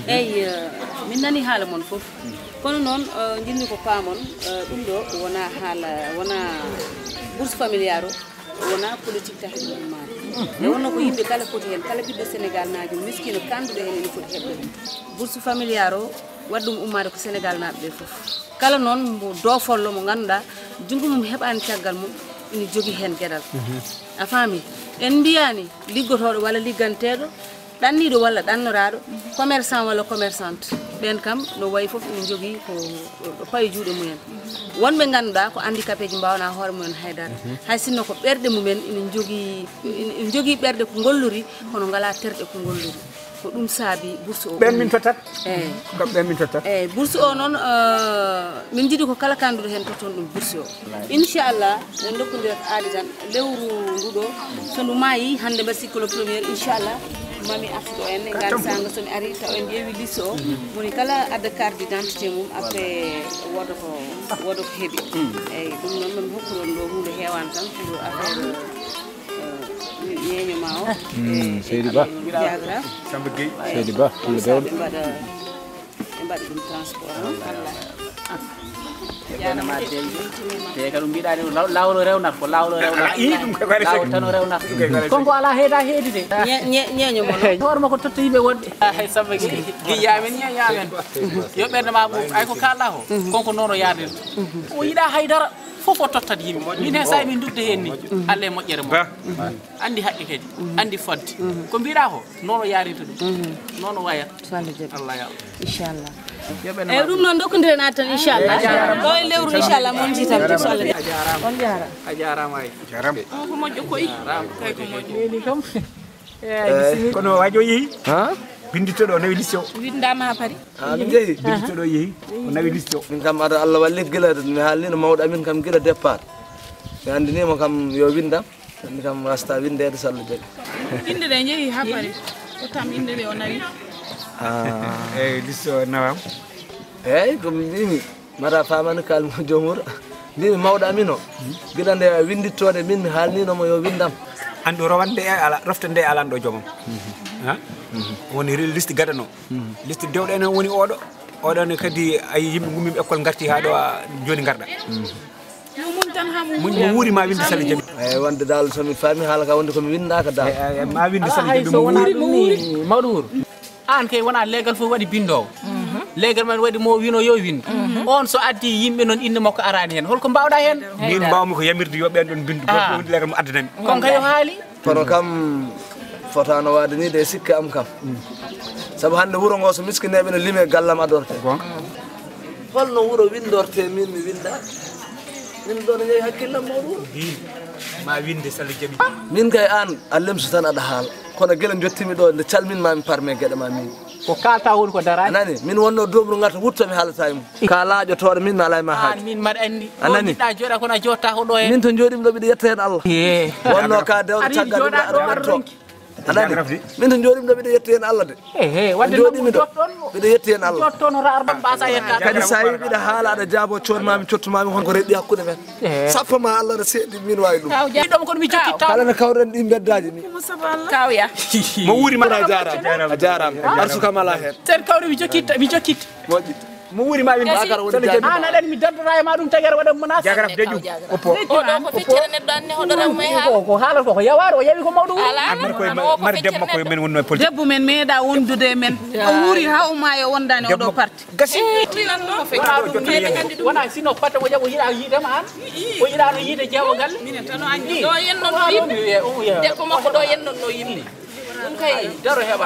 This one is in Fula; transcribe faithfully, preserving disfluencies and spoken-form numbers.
Eyi, eh, min nani haala mon fof. Kono noon, eh, njiɗmi ko paamon, eh, ɗum ɗo wona haala, wona bourse familiale o, wona politique tahi ɗum ummaade. Nde wonno ko yimɓe kala foti heen, kala ɓiɗɗo Sénégal naajo miskino kanduɗo heen ene foti heɓde ɗum. Bourse familiale o, waɗi ɗum ummaade ko Sénégal naaɓe ɓe fof. Kala noon mo doofollo mo ngannduɗaa junngo mum heɓaani caggal mum, ina jogii heen geɗal. A faami? En mbiyaani liggotooɗo walla ligganteeɗo, ɗanniiɗo walla ɗannoraaɗo, commerçant walla commerçante, ɓeen kam no wayi fof ina njogii ko, ko payi juuɗe mumen. Wonɓe ngannduɗaa ko handicapé ji mbaawanaa hoore mumen haydara. Hay sinno ko ɓerɗe mumen ina njogii, ina njogii ɓerɗe ko ngollori, kono ngalaa terɗe ko ngollori. Ko ɗum saabi bourse o. Ɓeen min tottat? Eyi. Kam ɓeen min tottat? Eyi, bourse o noon, eh, min njiɗi ko kala kanduɗo heen totton ɗum bourse o. Inchallah, en ndokkondirat aadi tan, lewru ndu ɗo, so ndu maayi, hannde mbaɗi sikko le premier, inchallah, mami artu ɗo en, e ngaan saanga so mi ari, taw en ƴeewi liste o, moni kala adda carte d'identité mum, après wooda ko, wooda ko heɓi. Eyi, ɗum noon, mami hokkuɗon ɗo huunde heewaani tan, pour affaire, eh, ñeeño ma o. Mm, e Seydi Ba. Diagra. Samba Gueye. Seydi Ba, ɗum ɗo ɓe mbaɗa, ɓe mbaɗa ɗum transport, non? Wallaahi. Jaaraama de. Te kadi mbiɗa ni law-, lawol o rewnata, ko lawol o rewnata. Ah, ii, ɗum koy kadi lawol tan o rewnata. Ɗum koy kadi kon ko alaa heeda heedi de. Ñe-, ñe-, ñeeño mon. Hoore makko totta yimɓe woɗɓe. Ah, hay Samba Gueye. Gueye yaamen, ñe-, yaamen. Yo ɓernde ma ɓuuɓ. Ay ko kaalɗa ko. Kon ko noon o yaarnirta. O yiɗa haydara. Fof o tottat yimɓe. Min heen sa'i min ndudde heen ni. Alla e moƴƴere mon. Anndi haqqe kadi. Anndi fodde. Ko mbiɗa ko, noon o yaarnirta ɗum. Noon o wayata. So Allah jaɓi. Allah ya Allah. Inchallah. Yo ɓe no eyi, ɗum noon, ndokkondiren aadi tan, inchallah. Ɗo e lewru, inchallah, mon jiitan ɗum, so Allah jaɓi. A jaaraama. On jaaraama. A jaaraama ay. Jaaraama. On ko moƴƴo koy. Jaaraama. Kay ko moƴƴo. Weeli kam. Eyi, bisimilla. Kono waajo yehi. Ha? Binndittoɗo o nawi liste o. Winndaama haa paari. Ah, min jehi. Binndittoɗo yehi. O nawi liste o. Min kam, aɗa Allah walli gila mi haalnino mawɗo amin kam gila départ. Mi anndinimo kam yo winndam. Min kam wasta winndeede so Allah jaɓi. Innde ɗe njehi haa paari. Ko tam innde ɗe o nawi. Ah. Eyi, liste o nawam. Eyi, ko mi mbimi. Mata famani kal mo jomur. Mbimi mawɗo amin o. Gila nde winndittoode min mi haalnino mo yo winndam. Anndu rowande e ala, rofte nde alanɗo joomam. Ha? Woni re-, liste gadano. Liste dewɗo ene woni oɗo. Oɗo ne kadi ay yimɓe gummim école ngarti haa ɗo, a, jooni ngarɗa. Muñ tan haa muñ. Muñ mo wuuri ma winde sale jami. Eyi, wonde dal so mi faami haala ka wonde ko mi winndaaka dal. Eyi, eyi, ma winde sale jami mo wuuri. Mawɗo wuuro. Aan kay wona leegal fof waɗi binndoowo. Leegal man waɗi mo wino yo winndu. On so addi yimɓe noon innde makko araani heen. Holko mbaawɗa heen? Min mbaawmi ko yamirde yo ɓeen ɗoon mbinndu. Gooto fof windi leegal mo addanami. Kon kay o haali. Kono kam fotaano waade ni de sikke am kam. Sabu hannde wuro ngo so miskineeɓe no lime gallam adorte. Holno wuro winndorte min mi winnda? Min ɗo no yehi hakkillam mawɗo wuro. Mbimi ma winnde sala jaɓi. Min kay aan a lemsu tan aɗa haala. Kono gila jottimi ɗo nde calmin ma mi parme geɗe ma min. Ko kaalta woni ko daraade. A nani? Min wonno doobru ngarta wutto mi haalata e mum. Ka laaƴotooɗo min mi alaa e ma haaju. Aan min mbaɗa anndi. A nani? Ɗo jiɗɗa jooɗa kono a jooɗta ko ɗo en. Min to jooɗimi ɗo mbiɗa yetta heen Allah. Ehe. Wonno ka dewɗo caggal ɗum aɗa metto. A nani? Min to jooɗimi ɗo mbiɗa yetta heen Allah de. Ehe, wadde jooɗimi ɗo. Mbiɗa yetta heen Allah. Jottono ra arɗo mbasa yetta. Kadi so a yi mbiɗa haala aɗa jaabo coon ma mi cottu ma mi hon ko reɗɗi hakkunde men. Ehe. Sappo ma Allah no seeɗi min waawi ɗum. Kaw jaa. Ɗum kono mi jokkitta. Kala no kawren ɗi mbeddaaji ni. Kawya. Mo wuuri ma a jaaraama. A jaaraama. Arsuka mala heen. Sen kawri mi jokkitta, mi jokkitta. Moƴƴi. Mo wuuri ma win bakar woni jaabi. An aɗani mi daddata e ma ɗum tagere waɗa menace. Jagaraf deju. Oppo. O ɗo ko feccere neɗɗo anne hoɗo raw may ha. Ko, ko haalata ko, ko yawaare o yawi ko mawɗo wuuro. Ala. An mar koy mar debbo koy men wonno e politique. Debbo men meeɗa wondude e men. O wuuri ha o maayi o wondaani o ɗo parti. Gasi. Wona sinno patta mo jaɓo yiɗa yiide ma an. O yiɗano yiide jeewo galle. Minen tan o anndi ɗo yenno no yimɓe. Debbo makko ɗo yenno no yimɓe. Ɗum kay. Daro heɓa.